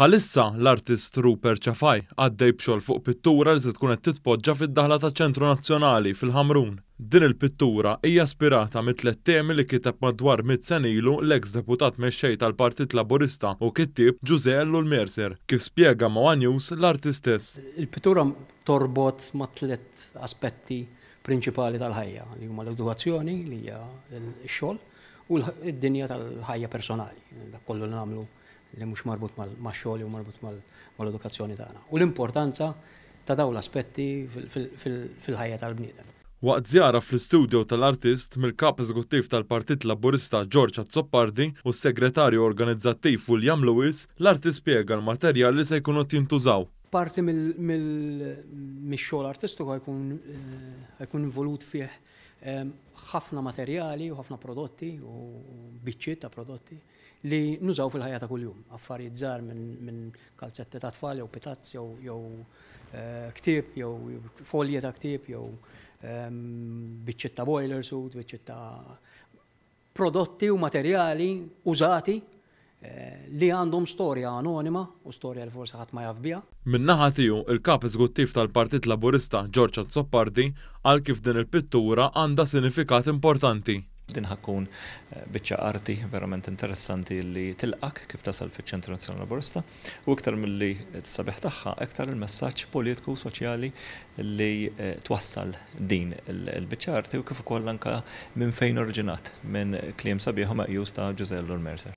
Bħalissa, l-artist Rupert Cafai għaddej b'xogħol fuq pittura li se tkun qed titpoġġa fid-daħla taċ-Ċentru Nazzjonali fil-Ħamrun. Din il-pittura hija ispirata mit-tliet temi li kiteb madwar 100 sena ilu l-eks deputat mexxej tal-Partit Laburista u kittieb Ġużè Ellul Mercer, kif spjega ma' One News l-artist stess. Il-pittura torbot ma' tliet aspetti prinċipali tal-ħajja, li huma l-edukazzjoni, li hija x-xogħol, u d-dinja tal-ħajja personali, dak kollu li nagħmlu li mhux marbut max-xogħol jew marbut mal-edukazzjoni tagħna. U l-importanza ta' dawn l-aspetti fil-ħajja tal-bniedem. Waqt żjara fl-istudio tal-artist mill-kap eżekuttiv tal-Partit Laburista George Azzopardi u s-segretarju organizzattiv William Lewis, l-artist spjega l-materjali li se jkunu jintużaw. Parti mix-xogħol artistiku ħa jkun involut fih ħafna materjali u ħafna prodotti u biċċiet ta' prodotti li nużaw fil-ħajja ta' kuljum. Affarijiet żgħar minn kalzetti ta' tfal jew pitazz jew ktieb jew folji ta' ktieb jew biċċiet ta' boiler suit, biċċiet ta' prodotti u materjali użati li għandhom storja anonima u storja li forsi ħadd ma jaf biha. Min-naħa tiegħu, il-kap eżekuttiv tal-Partit Laburista George Azzopardi qal kif din il-pittura għandha sinifikat importanti. Din ħa tkun biċċa arti verament interessanti li tilqak kif tasal fiċ-Ċentru Nazzjonali Laburista u iktar milli s-sabiħ tagħha, iktar il-messaġġ politiku u soċjali li twassal din il-biċċa arti u kif ukoll anka minn fejn oriġinat, minn kliem sabiħ u meqjus ta' Ġużè Ellul Mercer.